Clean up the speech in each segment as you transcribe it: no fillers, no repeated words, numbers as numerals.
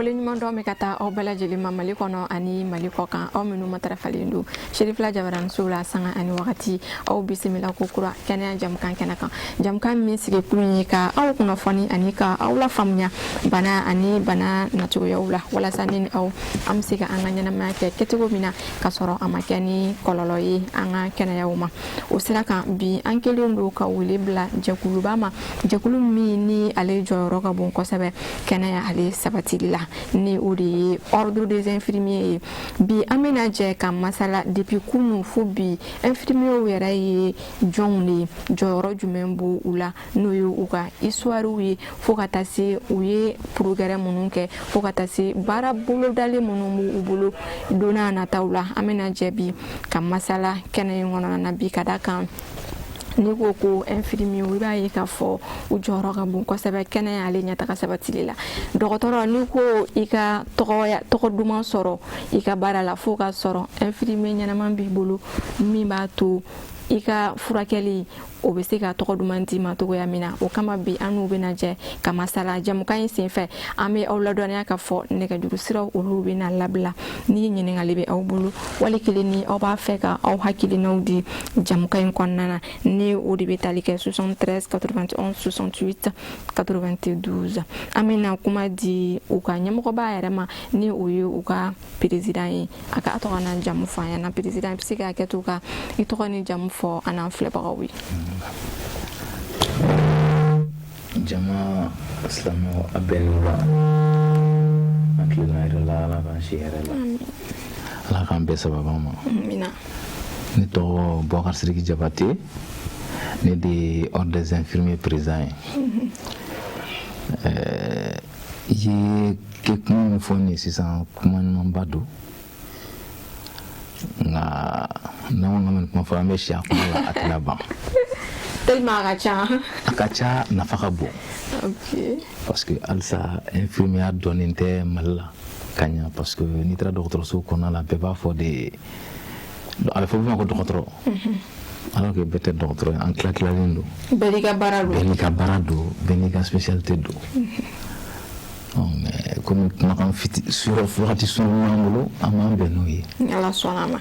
Waleɲuman dɔn bɛ ka taa aw bɛɛ lajɛlen ma, Mali kɔnɔ ani Mali kɔ kan, aw minnu matarafalen don Cherifla jabaraniso la sanga ani wagati. Aw bisimila ko kura kɛnɛya jamukan kɛnɛ kan, jamukan min sigi kun ye ka aw kunnafoni ani ka aw lafaamuya bana ani bana nacogoyaw la, walasa ni ni aw an bɛ se ka an ka ɲɛnamaya kɛ kɛcogo min na, ka sɔrɔ a ma kɛ ni kɔlɔlɔ ye an ka kɛnɛyaw ma. O sira kan, bi an kɛlen don ka wele bila jɛkuluba ma, jɛkulu min ni ale jɔyɔrɔ ka bon kosɛbɛ kɛnɛya ale sabatili la, ni o de ye Ordre des infirmiers ye. Bi an bɛna jɛ ka masala depuis kunu fo bi, infirmiers yɛrɛ ye jɔnw de ye, jɔyɔrɔ jumɛn b'u u la, n'o ye u ka histoirew ye, fo ka taa se u ye progrès minnu kɛ, fo ka taa se baara bolodalen minnu b'u bolo don n'a nataw la. An bɛna jɛ bi ka masala kɛnɛ in kɔnɔna na bi, ka da kan n'i ko ko infirmier, i b'a ye k'a fɔ u jɔyɔrɔ ka bon kosɛbɛ kɛnɛya ale ɲɛtaga sabatili la. Dɔgɔtɔrɔ, n'i ko i ka tɔgɔ duman sɔrɔ i ka baara la, fo ka sɔrɔ infirmier ɲɛnama b'i bolo min b'a to i ka furakɛli o bɛ se ka tɔgɔ duman d'i ma togoya min na. O kama bi an n'u bɛna jɛ ka masala jamukan in senfɛ. An bɛ aw ladɔnniya ka fɔ nɛgɛjuru siraw olu bɛna labila ni ɲininkali bɛ aw bolo, wali kelen ni aw b'a fɛ ka aw hakilinaw di jamukan in kɔnɔna na, ni o de bɛ tali kɛ 73 91 68 92. An bɛna kuma di u ka ɲɛmɔgɔba yɛrɛ ma, ni o ye u ka président ye. A ka a tɔgɔ n'a jamu fɔ an ɲɛna. Président, i bɛ se ka hakɛ to ka i tɔgɔ ni jamu fɔ an n'an filɛbagaw ye? Jama silamɛw, a bɛɛ ni wula, an tilenna hɛrɛ la, Ala k'an si hɛrɛ la, Ala k'an bɛɛ sababa ma. Amina. Ne tɔgɔ Boubacar Sidiki Jabate, ne de ye Ordre des infirmiers président ye. I ye kuma min fɔ nin ye sisan, kuma ɲumanba don, nka n'an ko k'an bɛ nin kuma fɔ, an bɛ si a kuma la, a tɛna ban. Tellement a ka ca. A ka ca, nafa ka bon. Parce que halisa infirmier dɔnnen tɛ Mali la ka ɲa, parce que n'i taara dɔgɔtɔrɔso kɔnɔna la, bɛɛ b'a fɔ de, a bɛ fɔ bɛɛ ma ko dɔgɔtɔrɔ, alors que bɛɛ tɛ dɔgɔtɔrɔ ye. An tila tilalen don. Bɛɛ n'i ka baara don. Bɛɛ n'i ka baara don, bɛɛ n'i ka spécialité don. Mais komi kumakan fiti wagati surun b'an bolo, an b'an bɛn n'o ye. Ni Ala sɔnna a ma.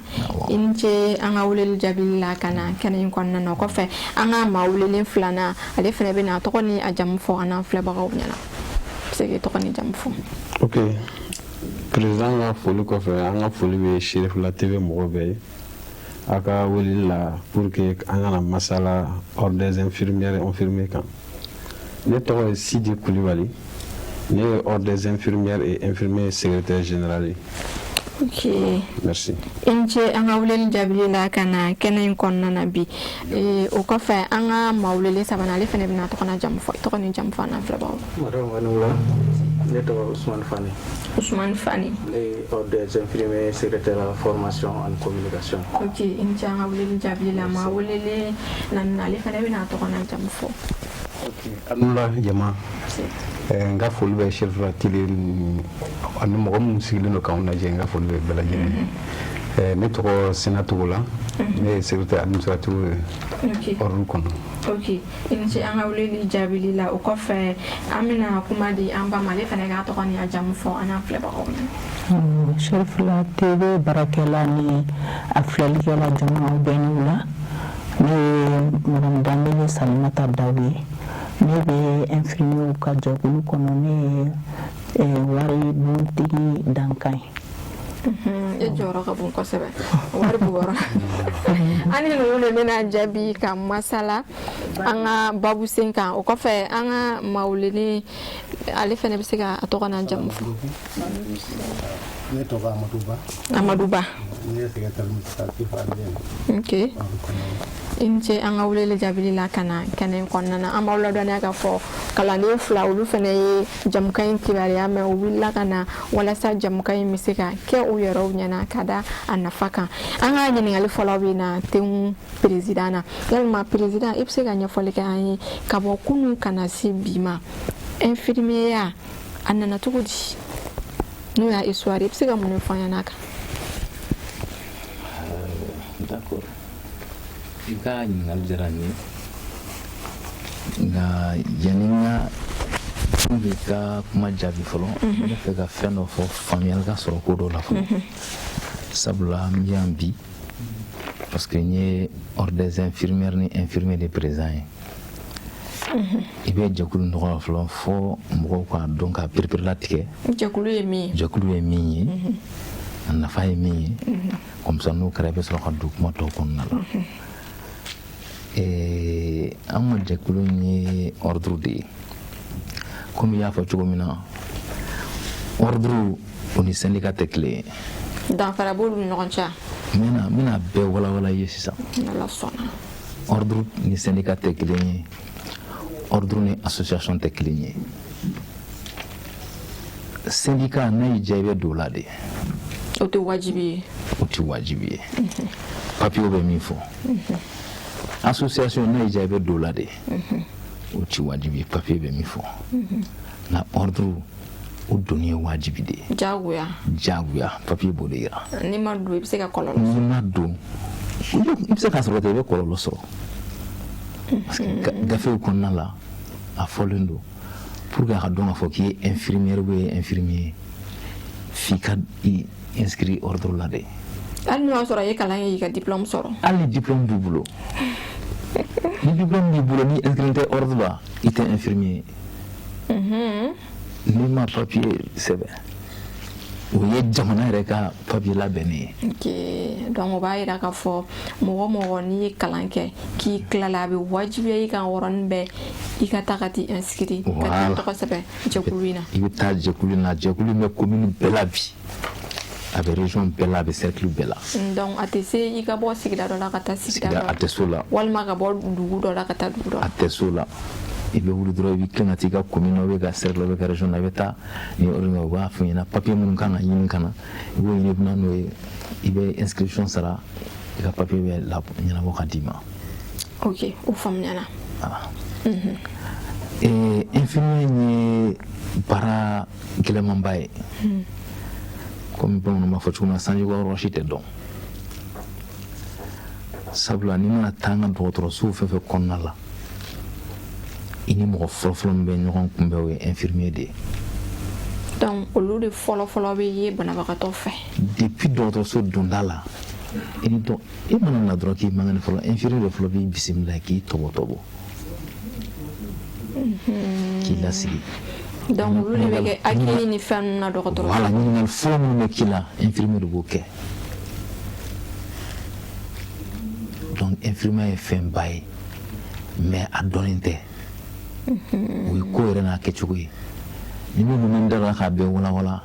I ni ce an ka weleli jaabili la ka na kɛnɛ in kɔnɔna na. O kɔfɛ, an ka maa welelen filanan, ale fana bɛ na a tɔgɔ ni a jamu fɔ an n'an filɛbagaw ɲɛna. I bɛ se k'i tɔgɔ ni jamu fɔ? Ok, président ka foli kɔfɛ, an ka foli bɛ Cherifla TV mɔgɔ bɛɛ ye a ka weleli la pour que an kana masala Ordre des infirmières infirmiers kan. Ne tɔgɔ ye Sidi Kulibali, ne ye Ordre des infirmières et infirmiers secrétaire général ye. Merci. I ni ce an ka weleli jaabili la ka na kɛnɛ in kɔnɔna na bi. O kɔfɛ, an ka maa welelen sabanan, ale fana bɛna tɔgɔ n'a jamu fɔ. I tɔgɔ ni jamu fɔ an n'an filɛbagaw. Madame, a ni wula, ne tɔgɔ Ousmane Fane. Ousmane Fane. Ne ye Ordre des infirmiers secrétaire à la formation en communication. Ok, i ni ce an ka weleli jaabili la. Maa welelen naaninan, ale fana bɛna a tɔgɔ n'a jamu fɔ. A ni wula jama, n ka foli bɛ Cherifla TV ani mɔgɔ minnu sigilen don k'anw lajɛ, n ka foli bɛ bɛɛ lajɛlen ye. Ne tɔgɔ Sena Togola, ne ye secrétaire administratif ye ordre kɔnɔ. Ok, i ni ce an ka weleli jaabili la. O kɔfɛ, an bɛna kuma di an ba ma, ale fana k'a tɔgɔ ni a jamu fɔ an n'an filɛbagaw ɲɛna. Cherifla TV baarakɛla ni a filɛlikɛla jama, aw bɛɛ ni wula. Ne ye madame Danbele Salimata Daw ye, ne bɛ infirmiers ka jɛkulu kɔnɔ, ne ye wari bontigi dankan ye. E jɔyɔrɔ ka bon kosɛbɛ wari b'o yɔrɔ. An ni ninnu de bɛna jaabi ka masala an ka babu sen kan. O kɔfɛ, an ka maa welelen, ale fana bɛ se ka a tɔgɔ n'a jamu fɔ. Ne tɔgɔ Amadou Ba. Amadou Ba. Ne ye secrétaire administratif adjoint. Ok, i ni ce an ka weleli jaabili la ka na kɛnɛ in kɔnɔna na. An b'aw ladɔnniya k'a fɔ kalanden fila, olu fana ye jamukan in kibaruya mɛn, u wulila ka na walasa jamukan in bɛ se ka kɛ u yɛrɛw ɲɛna ka da a nafa kan. An ka ɲininkali fɔlɔ bɛ na tengu président na. Yalima président, i bɛ se ka ɲɛfɔli kɛ an ye, ka bɔ kunun ka na se bi ma, infirmier ya a nana cogo di, n'o y'a histoire, i bɛ se ka mun de fɔ an ɲɛna a kan? D'accord, i ka ɲininkali diyara n ye, nka yanni n ka Kun k'i ka kuma jaabi fɔlɔ, n bɛ fɛ ka fɛn dɔ fɔ, faamuyali ka sɔrɔ ko dɔ la fɔlɔ. Sabula n bɛ yan bi parce que n ye ordre des infirmières ni infirmiers de président ye. I bɛ jɛkulu tɔgɔ la fɔlɔ fo mɔgɔw k'a dɔn, ka pereperelatigɛ. Jɛkulu ye min ye. Jɛkulu ye min ye, a nafa ye min ye. Comme ça, n'o kɛra, i bɛ sɔrɔ ka don kuma tɔw kɔnɔna la. An ka jɛkulu in ye ordre de ye. Komi i y'a fɔ cogo min na, ordre o ni syndicat tɛ kelen ye. Danfara b'olu ni ɲɔgɔn cɛ. N bɛna bɛɛ walawala i ye sisan. Ala sɔnna. Ordre ni syndicat tɛ kelen ye, ordre ni association tɛ kelen ye. Syndicat, n'a y'i diya, i bɛ don o la de. O tɛ wajibi ye. O tɛ wajibi ye, papiyew bɛ min fɔ. Association, n'a y'i diya, i bɛ don o la de. O tɛ wajibi ye, papiye bɛ min fɔ. Nka ordre, o donni ye wajibi de ye. Jagoya. Jagoya, papiye b'o de yira. N'i ma don, i bɛ se ka kɔlɔlɔ. N'i ma don, i bɛ se k'a sɔrɔ ten, i bɛ kɔlɔlɔ sɔrɔ, parce que gafew kɔnɔna la, a fɔlen don, pour que a ka dɔn k'a fɔ k'i ye infirmière ou bien infirmier, f'i ka i inscrit ordre la de. Hali n'o y'a sɔrɔ i ye kalan kɛ, k'i ka diplôme sɔrɔ. Hali ni diplôme b'i bolo, ni diplôme b'i bolo, ni inscrit tɛ ordre la, i tɛ infirmier ye n'i ma papier sɛbɛn. O ye jamana yɛrɛ ka papier labɛnnen ye. Ok, donc o b'a yira k'a fɔ mɔgɔ mɔgɔ n'i ye kalan kɛ, k'i tilala, a bɛ wajibiya i kan yɔrɔnin bɛɛ i ka taa ka t'i inscrit, ka t'i tɔgɔ sɛbɛn jɛkulu in na. I bɛ taa jɛkulu in na. Jɛkulu in bɛ commune bɛɛ la bi, a bɛ région bɛɛ la, a bɛ cercle bɛɛ la. Donc a tɛ se i ka bɔ sigida dɔ la ka taa sigida dɔ la. A tɛ s'o la. Walima ka bɔ dugu dɔ la ka taa dugu dɔ la. A tɛ s'o la. I bɛ wuli dɔrɔn, i bɛ tilen ka t'i ka commune na, ou bien ka cercle, ou bien ka région na. I bɛ taa ni ordre, u b'a f'i ɲɛna papier minnu kan ka ɲini ka na, i b'o ɲini, i bɛ na n'o ye, i bɛ inscription sara, i ka papier bɛ ɲɛnabɔ ka d'i ma. Ok, o faamuyana. Voilà. Infirmier ye baara gɛlɛmanba ye. Komi bamananw b'a fɔ cogo min na, sanjikɔrɔ wɔsi tɛ dɔn. Sabula n'i mana taa an ka dɔgɔtɔrɔsow fɛn fɛn kɔnɔna la, i ni mɔgɔ fɔlɔfɔlɔ min bɛ ɲɔgɔn kunbɛn, o ye infirmier de ye. Donc olu de fɔlɔfɔlɔ bɛ ye banabagatɔ fɛ. Depuis dɔgɔtɔrɔso donda la, i ni dɔn, i mana na dɔrɔn k'i man kɛnɛ fɔlɔ, infirmier de fɔlɔ b'i bisimila, k'i tɔbɔtɔbɔ, k'i lasigi. Donc olu de bɛ kɛ accueil ni fɛn ninnu na dɔgɔtɔrɔso. Voilà, ɲininkali fɔlɔ minnu bɛ k'i la, infirmier de b'o kɛ. Donc infirmier ye fɛnba ye, mais a dɔnnen tɛ. O ye ko yɛrɛ n'a kɛcogo ye. Ni min bɛ n da la k'a bɛɛ walawala,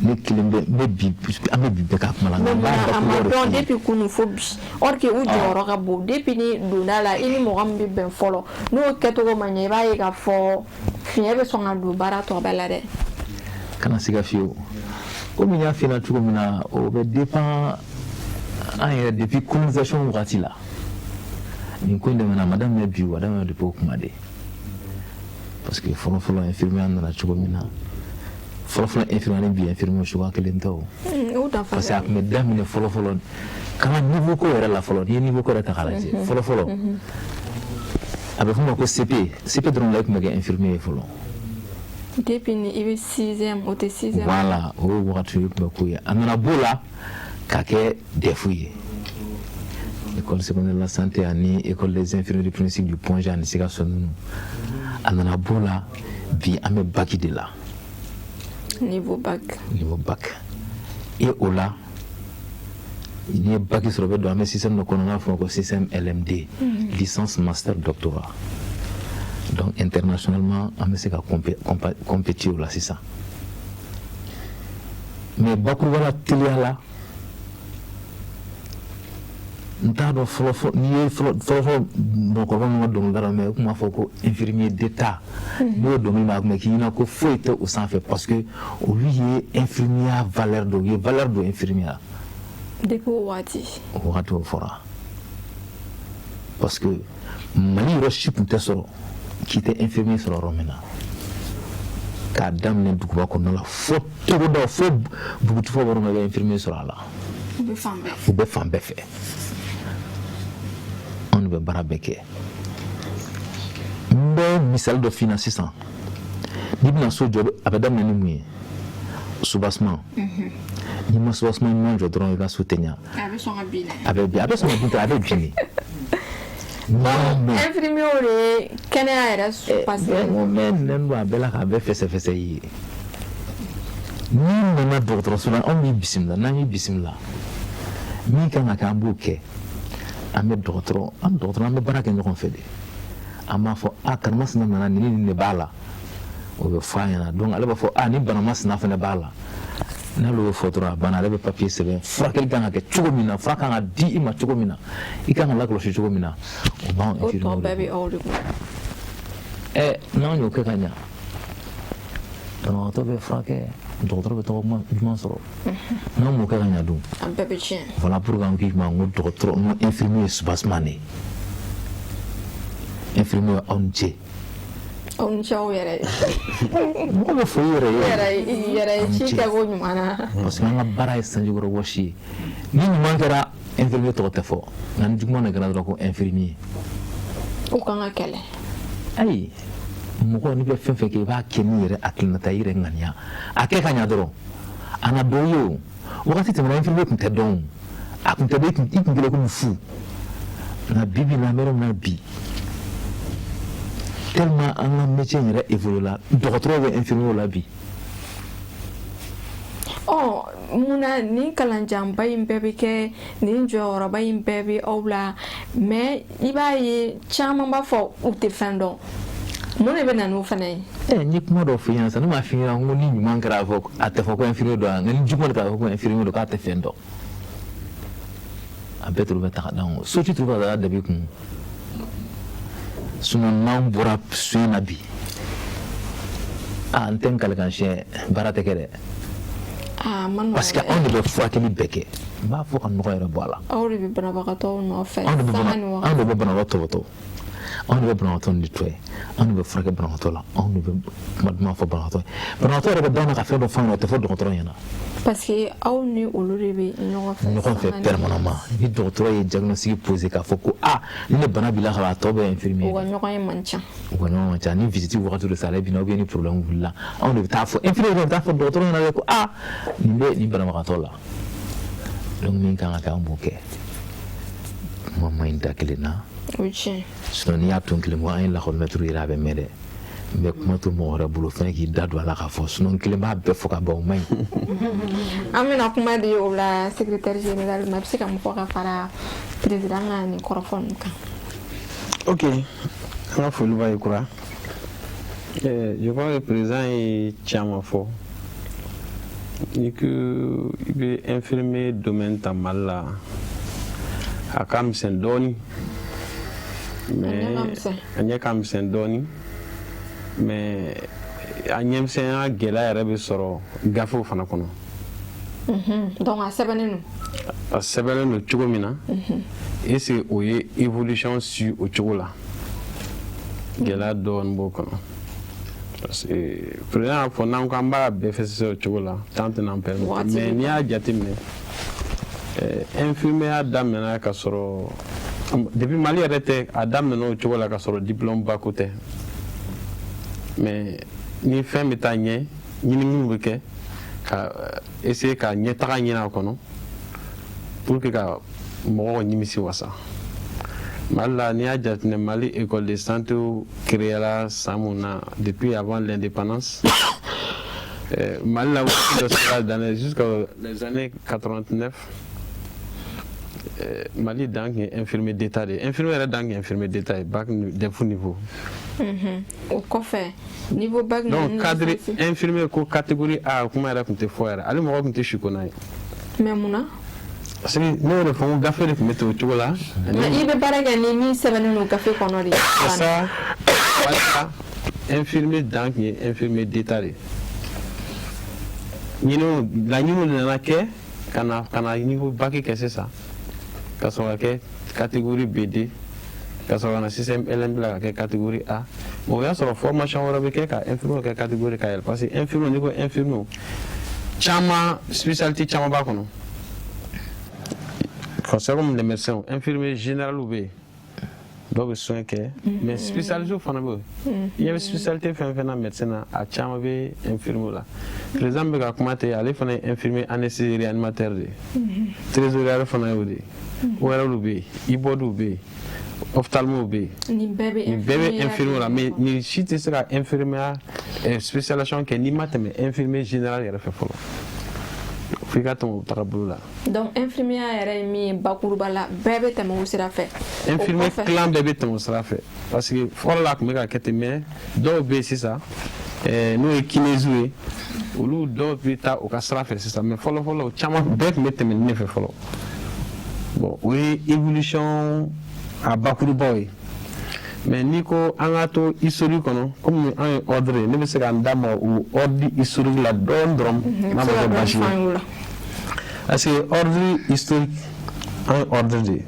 ne kelen bɛ n bɛ bi, an bɛ bi bɛɛ ka kuma la. Mais munna a ma dɔn depuis kunun fo bi, or que u jɔyɔrɔ ka bon? Depuis ni donda la, i ni mɔgɔ min bɛ bɛn fɔlɔ, n'o kɛcogo ma ɲɛ, i b'a ye k'a fɔ fiɲɛ bɛ sɔn ka don baara tɔ bɛɛ la dɛ. Kana siga fiyewu. Komi n y'a f'i ɲɛna cogo min na, o bɛ dépend an yɛrɛ. Depuis colonisation wagati la, nin ko in daminɛ, a ma daminɛ bi, o a daminɛ depuis o kuma de. Parce que fɔlɔfɔlɔ, infirmier nana cogo min na, fɔlɔfɔlɔ infirmier ni bi infirmier cogoya kelen tɛ o. O danfara. Parce que a tun bɛ daminɛ fɔlɔfɔlɔ ka na niveau ko yɛrɛ la fɔlɔ. N'i ye niveau ko yɛrɛ ta k'a lajɛ, fɔlɔfɔlɔ, a bɛ f'o ma ko CP. CP dɔrɔn la, i tun bɛ kɛ infirmier ye fɔlɔ. Depuis ni i bɛ sixième, o tɛ sixième. Voilà, o ye wagati i tun bɛ k'o ye. A nana b'o la k'a kɛ DEF ye, école secondaire de la santé ani école des infirmiers du premier cycle du Point G ani Sikaso ninnu. A nana b'o la, bi an bɛ bac de la. Niveau bac. Niveau bac. Et o la, n'i ye bac sɔrɔ, i bɛ don an bɛ système dɔ kɔnɔ, n'a fɔ ko système LMD, licence, master, doctorat. Donc internationalement, an bɛ se ka compétir o la sisan. Mais bakuruba la, teliya la, n t'a dɔn. Fɔlɔ fɔlɔ, n'i ye fɔlɔ fɔlɔ mɔgɔkɔrɔba ninnu ka dɔnkilida la mɛn, u tun b'a fɔ ko infirmier d'état. N'o ye dɔnkili mɛn, a tun bɛ k'i ɲɛna ko foyi tɛ o sanfɛ, parce que olu ye infirmier valeur dɔn, u ye valeur don infirmier la. Depuis o waati. O wagati o fɔra, parce que Mali yɔrɔ si tun tɛ sɔrɔ k'i tɛ infirmier sɔrɔ yɔrɔ min na, k'a daminɛ duguba kɔnɔna la fo togodaw, fo dugutigiw yɔrɔ min na, i bɛ infirmier sɔrɔ a la. U bɛ fan bɛɛ. U bɛ fan bɛɛ fɛ. Anw de bɛ baara bɛɛ kɛ. N bɛ misali dɔ f'i ɲɛna sisan. N'i bɛna so jɔ, a bɛ daminɛ ni mun ye? Soubassement. N'i ma soubassement ɲuman jɔ dɔrɔn, i ka so tɛ ɲa. A bɛ sɔn ka bin dɛ. A bɛ bin, a bɛ sɔn ka bin tɛ, a bɛ bin de. Non. Infirmier de ye kɛnɛya yɛrɛ soubassement. N ko n bɛ nɛn don a bɛɛ la k'a bɛɛ fɛsɛfɛsɛ i ye. N'i nana dɔgɔtɔrɔso la, anw b'i bisimila. N'an y'i bisimila, min kan ka kɛ, an b'o kɛ. An bɛ dɔgɔtɔrɔ, an dɔgɔtɔrɔ, an bɛ baara kɛ ɲɔgɔn fɛ de. An b'a fɔ: a karimasina nana, nin ni nin de b'a la. O bɛ fɔ a ɲɛna. Donc ale b'a fɔ: a ni bana masina fana b'a la. N'ale y'o fɔ dɔrɔn, a banna. Ale bɛ papier sɛbɛn, furakɛli kan ka kɛ cogo min na, fura kan ka di i ma cogo min na, i kan ka lakɔlɔsi cogo min na, o b'anw O tɔ infirmiers bɛɛ de bɛ aw de bolo. Ɛ, n'anw y'o kɛ ka ɲa, banabagatɔ bɛ furakɛ, dɔgɔtɔrɔ bɛ tɔgɔ duman sɔrɔ. N'anw m'o kɛ ka ɲa dun? A bɛɛ bɛ tiɲɛ. Voilà pourquoi n k'i ma n ko dɔgɔtɔrɔ, n ko infirmier ye soubassement de ye. Infirmier, aw ni ce. Aw ni ce aw yɛrɛ ye. Mɔgɔ bɛ fo i yɛrɛ ye. Yɛrɛ i yɛrɛ ye ci kɛko ɲuman na. Parce que an ka baara ye sanjikɔrɔ wɔsi ye. Ni ɲuman kɛra, infirmier tɔgɔ tɛ fɔ, nka ni juguman de kɛra dɔrɔn, ko infirmier. U kan ka kɛlɛ. Ayi, mɔgɔ, n'i bɛ fɛn fɛn kɛ, i b'a kɛ n'i yɛrɛ hakilinata, i yɛrɛ ŋaniya, a kɛ ka ɲa dɔrɔn, a na dɔn i ye. O wagati tɛmɛna, infirmier tun tɛ dɔn o, a tun tɛ dɔn, i tun kɛlen komi fu. Nka bi bi in na, an bɛ yɔrɔ min na bi, tellement an ka métier in yɛrɛ évolué la, dɔgɔtɔrɔw bɛ infirmier la bi. Ɔ, munna nin kalanjanba in bɛɛ bɛ kɛ, nin jɔyɔrɔba in bɛɛ bɛ aw la, mais i b'a ye caman b'a fɔ u tɛ fɛn dɔn? Mun de bɛ na n'o fana ye? Ɛ, n ye kuma dɔ f'i ɲɛna sisan, ne m'a f'i ɲɛna n ko ni ɲuman kɛra, a fɔ a tɛ fɔ ko infirmier don wa? Nka ni juguman de kɛra, a fɔ ko infirmier don, k'a tɛ fɛn dɔn. A bɛɛ turu bɛ ta ka d'anw so ci, turu bɛ ka taa dabi kun. Sinon n'anw bɔra soin na bi, a n tɛ n kalikan siɲɛ, baara tɛ kɛ dɛ. Aa, ma nɔgɔn. Parce que dɛ. Anw de bɛ furakɛli bɛɛ kɛ. N b'a fɔ ka nɔgɔ yɛrɛ bɔ a la. Aw de bɛ banabagatɔw nɔfɛ Anw de bɛ sanga bana ni anw wagati. de bɛ banabagatɔ tɔbɔtɔ, anw de bɛ banabagatɔ nettoyer, anw de bɛ furakɛ banabagatɔ la, anw de bɛ kuma duman fɔ banabagatɔ ye. Banabagatɔ yɛrɛ bɛ da ka fɛn dɔ fɔ an ɲɛna, o tɛ fɔ dɔgɔtɔrɔ ɲɛna. Parce que aw ni olu de bɛ ɲɔgɔn fɛ. Ɲɔgɔn fɛ sanga ni permanemment. Ni dɔgɔtɔrɔ ye diagnostic posé k'a fɔ ko a ni ne bana b'i la ka ban, a tɔ bɛ infirmier. U ka ɲɔgɔn ye man ca. U ka ɲɔgɔn man ca. Ni visite wagati de sa, ale bɛ na, ou bien ni problème wulila, anw de bɛ taa fɔ infirmier yɛrɛ bɛ taa fɔ dɔgɔtɔrɔ ɲɛna dɛ ko a nin bɛ nin banabagatɔ la. Donc min kan ka kɛ, an b'o kɛ. Kuma man ɲi da kelen na. O ye tiɲɛ. Sinon n'i y'a to n kelen bɔ, an ye lakɔlimɛtiri yɛrɛ, a bɛ mɛn dɛ. N bɛ kuma to mɔgɔ wɛrɛ bolo fɛnɛ k'i da don a la k'a fɔ, sinon n kelen b'a bɛɛ fɔ ka ban, o man ɲi. An bɛna kuma di o la secrétaire général ma. A bɛ se ka mun fɔ ka fara président ka nin kɔrɔfɔ ninnu kan? Ok, an ka foli b'a ye kura. Je crois que président ye caman fɔ. Ni ko i bɛ infirmier domaine ta Mali la, a ka misɛn dɔɔni. A ɲɛ ka misɛn. A ɲɛ ka misɛn dɔɔni, mais a ɲɛmisɛnya gɛlɛya yɛrɛ bɛ sɔrɔ gafew fana kɔnɔ. Donc a sɛbɛnnen don. A sɛbɛnnen don cogo min na, est ce que o ye évolution su o cogo la? Gɛlɛya dɔɔni b'o kɔnɔ, parce que président y'a fɔ, n'an ko an b'a bɛɛ fɛsɛfɛsɛ o cogo la, temps tɛna an permettre. Waati mais bɛ n'i y'a jateminɛ, infirmier daminɛna ka sɔrɔ, depuis Mali yɛrɛ tɛ, a daminɛna o cogo la ka sɔrɔ diplôme ba ko tɛ. Mais ni fɛn bɛ taa ɲɛ, ɲininiw bɛ kɛ ka essayer ka ɲɛtaga ɲini a kɔnɔ pour que ka mɔgɔw nimisi wasa. Mali la, n'i y'a jateminɛ, Mali école de santé créera san mun na? Depuis avant l'indépendance, Mali la, waati dɔ sera, dans les jusqu'à les années 89, Mali dan tun ye infirmier d'état de ye. Infirmier yɛrɛ dan tun ye infirmier d'état ye, bac DEF niveau. O kɔfɛ, niveau bac. Donc cadre infirmier ko catégorie A, kuma yɛrɛ tun tɛ fɔ yɛrɛ, hali mɔgɔ tun tɛ si ko n'a ye. Mais mun na? Parce que ne y'o de fɔ, n ko gafe de tun bɛ ten o cogo la. Mais i bɛ baara kɛ ni min sɛbɛnnen don gafe kɔnɔ de. C'est ça. Walasa infirmier dan tun ye infirmier d'état de ye. Ɲiniw, laɲiniw de nana kɛ ka na niveau bac kɛ sisan, ka sɔrɔ ka kɛ catégorie B2, ka sɔrɔ ka na système LMD la ka kɛ catégorie A. Mais o y'a sɔrɔ formation wɛrɛ bɛ kɛ ka infirmier kɛ catégorie ka yɛlɛ, parce que infirmier, n'i ko infirmier, caman spécialité caman b'a kɔnɔ. C'est comme les médecins, infirmier général bɛ yen. Dɔw bɛ soin kɛ, mais spécialité fana bɛ yen. I ɲɛ bɛ spécialité fɛn fɛn na médecin na, a caman bɛ infirmier la. Président bɛ ka kuma ten, ale fana ye infirmier anesthésie réanimateur de ye. Trésorier fana y'o de ye. ORL bɛ yen, IBOD bɛ yen, ophtalmo bɛ yen. Nin bɛɛ bɛ Nin bɛɛ bɛ infirmier la, mais nin si tɛ se ka infirmier spécialisation kɛ n'i ma tɛmɛ infirmier général yɛrɛ fɛ fɔlɔ, f'i ka tɛmɛ o tagabolo la. Donc infirmier yɛrɛ ye min ye, bakuruba la, bɛɛ bɛ tɛmɛ o sira fɛ. Infirmier clan bɛɛ bɛ tɛmɛ o sira fɛ, parce que fɔlɔ la, a tun bɛ ka kɛ ten, mais dɔw bɛ yen sisan, n'o ye kinésiw ye, olu dɔw bɛ taa u ka sira fɛ sisan. Mais fɔlɔ fɔlɔ, caman bɛɛ tun bɛ tɛmɛ nin de fɛ fɔlɔ. Bon, o ye évolution a bakurubaw ye. Mais n'i ko an ka to historique kɔnɔ, komi an ye ordre ye, ne bɛ se ka n da ma o ordre historique la dɔɔni dɔrɔn, n'a ma kɛ baasi ye. Parce que ordre historique, an ye ordre de ye,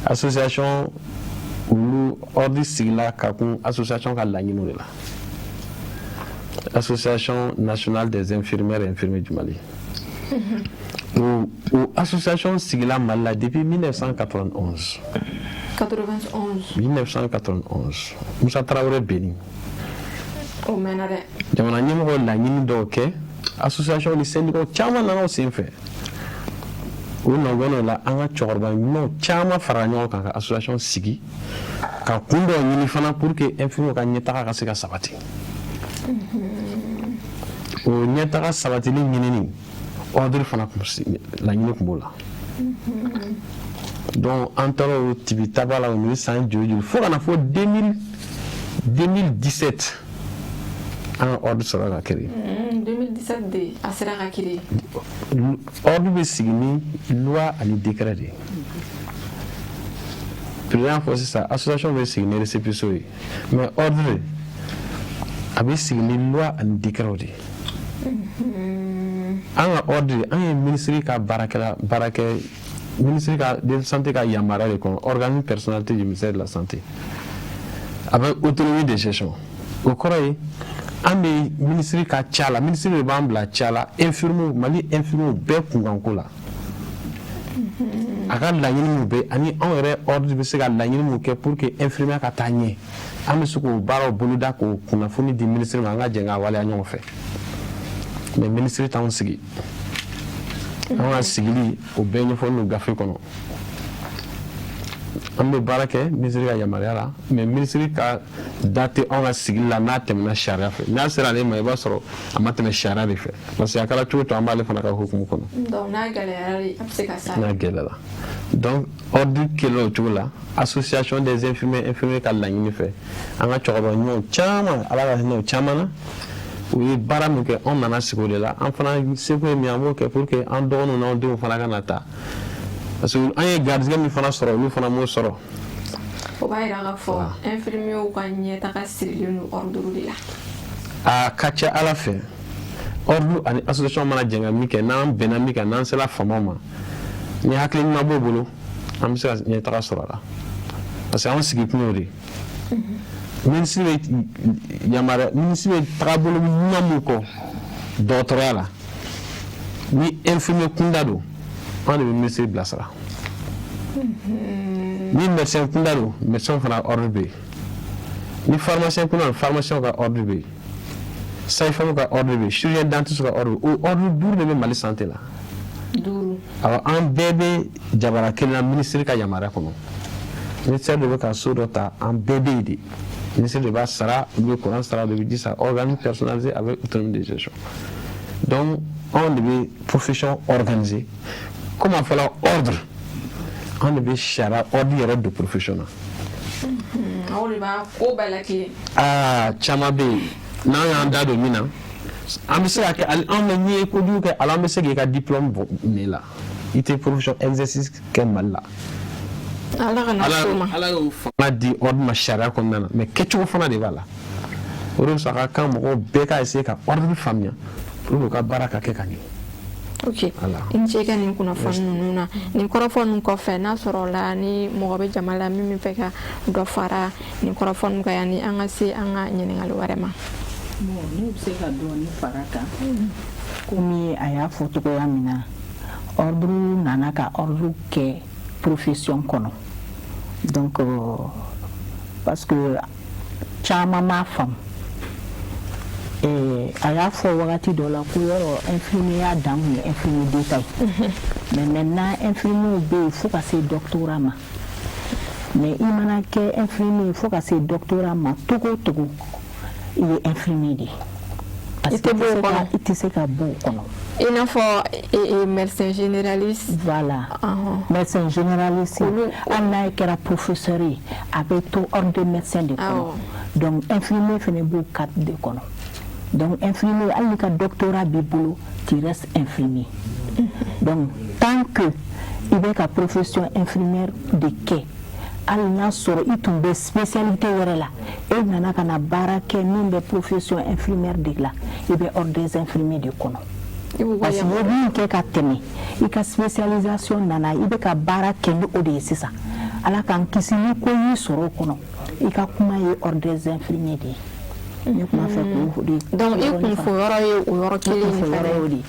association olu ordre sigila ka kun association ka laɲiniw de la, Association nationale des infirmières et infirmiers du Mali. O association sigila Mali la depuis 1991. 91. 1991, Musa Tarawele Beni. O mɛnna dɛ. Jamana ɲɛmɔgɔ laɲini dɔw kɛ, association ni syndicat caman nana o sen fɛ. O nɔgɔn la, an ka cɛkɔrɔba ɲumanw caman fara ɲɔgɔn kan ka association sigi, ka kun dɔw ɲini fana pour que infirmier ka ɲɛtaga ka se ka sabati. O ɲɛtaga sabatili ɲinini, ordre fana kun laɲini tun b'o la. Donc an taara o tibi taba la, o ni san joli joli, fo ka na fɔ 2017, an ka ordre sɔrɔ ka créer. 2017 de a sera ka créer. Ordre bɛ sigi ni loi ani décret de ye. Président y'a fɔ sisan, association bɛ sigi ni récépissé ye, mais ordre a bɛ sigi ni loi ani décret de ye. An ka ordre, an ye ministre ka baarakɛla, baarakɛ ministre ka de santé ka yamaruya de kɔnɔ, organisme personnalité du ministère de la Santé avec autonomie de gestion. O kɔrɔ ye, an bɛ ministre ka ca la, ministre de b'an bila ca la infirmier, Mali infirmier bɛɛ kunkanko la. A ka laɲini min bɛ ani anw yɛrɛ ordre bɛ se ka laɲini mun kɛ pour que infirmier ka taa ɲɛ, an bɛ se k'o baaraw boloda, k'o kunnafoni di ministre ma, an ka jɛ k'a waleya ɲɔgɔn fɛ. Mais ministre t'anw sigi. An ka sigili, o bɛɛ ɲɛfɔlen don gafe kɔnɔ. An bɛ baara kɛ ministre ka yamaruya la, mais ministre ka da tɛ anw ka sigili la n'a tɛmɛna sariya fɛ. N'a sera ale ma, i b'a sɔrɔ a ma tɛmɛ sariya de fɛ, parce que a kɛra cogo o cogo, an b'ale fana ka hukumu kɔnɔ. Donc n'a gɛlɛyara de, a bɛ se ka sa. N'a gɛlɛyara. Donc ordre kɛlen o cogo la, Association des infirmiers infirmiers ka laɲini fɛ, an ka cɛkɔrɔba ɲumanw caman, Ala ka hinɛ o caman na, u ye baara min kɛ, anw nana sigi o de la. An fana seko ye min ye, an b'o kɛ pour que an dɔgɔninw n'an denw fana ka na taa, parce que an ye garijɛgɛ min fana sɔrɔ, olu fana m'o sɔrɔ. O b'a yira k'a fɔ infirmiers ka ɲɛtaga sirilen don ordre de la. A ka ca Ala fɛ, ordre ani association mana jɛ ka min kɛ, n'an bɛnna min kan, n'an sera faamaw ma, ni hakili ɲuman b'o bolo, an bɛ se ka ɲɛtaga sɔrɔ a la, parce que anw sigi kun y'o de ye. Ministre bɛ yamaruya, ministre bɛ tagabolo ɲuman mun kɔ dɔgɔtɔrɔya la, ni infirmier kunda don, an de bɛ ministre bilasira. Ni médecin kunda don, médecin fana ordre bɛ yen. Ni pharmacien kunda don, pharmacien ka ordre bɛ yen, sage-femme ka ordre bɛ yen, chirurgien dentiste ka ordre bɛ yen. O ordre duuru de bɛ Mali santé la. Duuru. Awɔ, an bɛɛ bɛ jabara kelen na ministre ka yamaruya kɔnɔ. Ministère de bɛ ka so dɔ ta, an bɛɛ bɛ yen de. Ministre de b'a sara, olu bɛ courant sara, olu bɛ ji sara. Organisme personnalisé avec autonomie de gestion. Donc anw de bɛ profession organisée, comme a fɔra ordre, anw de bɛ sariya ordre yɛrɛ don profession na. Aw de b'a ko bɛɛ la kelen. Aa, caman bɛ yen, n'an y'an da don min na, an bɛ se ka kɛ hali anw bɛ, n'i ye kojugu kɛ, hali an bɛ se k'i ka diplôme bɔ ne la, i tɛ profession exercice kɛ Mali la. Ala kana s'o ma. Ala y'o fanga di ordre ma sariya kɔnɔna na, mais kɛcogo fana de b'a la. O de kosɔn, a ka kan mɔgɔw bɛɛ ka essayer ka ordre faamuya pour que u ka baara ka kɛ ka ɲɛ. Ok. Voilà. I ni ce i ka nin kunnafoni ninnu na. Nin kɔrɔfɔ ninnu kɔfɛ, n'a sɔrɔ la ni mɔgɔ bɛ jama la min bɛ fɛ ka dɔ fara nin kɔrɔfɔ ninnu kan, yanni an ka se an ka ɲininkali wɛrɛ ma. Bon, ne bɛ se ka dɔɔni fara kan. Komi a y'a fɔ cogoya min na, ordre nana ka ordre kɛ profession kɔnɔ. Donc Parce que caman m'a faamu. A y'a fɔ wagati dɔ la ko yɔrɔ infirmier ya dan kun ye infirmier d'état ye, mais maintenant infirmier bɛ yen fo ka se doctorat ma. Mais i mana kɛ infirmier fo ka se doctorat ma, togo o togo, i ye infirmier de ye. I tɛ bɔ o kɔnɔ. I tɛ se ka bɔ o kɔnɔ. I n'a fɔ médecin généraliste. Voilà, médecin généraliste, hali n'a kɛra professeur ye, a bɛ to ordre de médecin de kɔnɔ. Donc infirmier fana b'o cadre de kɔnɔ. Donc infirmier, hali n'i ka doctorat b'i bolo, tu restes infirmier. Donc tant que i bɛ ka profession infirmière de kɛ, hali n'a sɔrɔ i tun bɛ spécialité wɛrɛ la, e nana ka na baara kɛ min bɛ profession infirmière de la, i bɛ ordre des infirmiers de kɔnɔ. Parce que i ye min kɛ ka tɛmɛ, i ka spécialisation nana, i bɛ ka baara kɛ ni o de ye sisan. Ala k'an kisi, ni ko y'i sɔrɔ o kɔnɔ, i ka kuma ye ordre des infirmiers de ye. Ne tun b'a fɛ k'o de. Donc i kun fo yɔrɔ ye o yɔrɔ kelen in fana ye o de ye.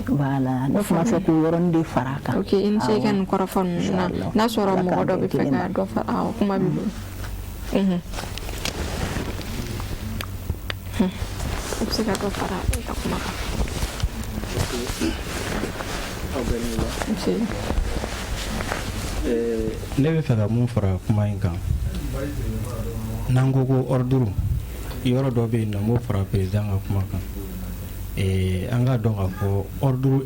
Voilà, ne tun b'a fɛ k'o yɔrɔnin de fara a kan. Ok, i ni ce i ka nin kɔrɔfɔ ninnu na. N'a sɔrɔ mɔgɔ dɔ bɛ fɛ ka dɔ fara, awɔ, kuma b'i bolo. I bɛ se ka dɔ fara i ka kuma kan. Aw bɛɛ ni wula. Ne bɛ fɛ ka mun fara kuma in kan, n'an ko ko ordre, yɔrɔ dɔ bɛ yen nɔ, n b'o fara président ka kuma kan. An k'a dɔn k'a fɔ ordre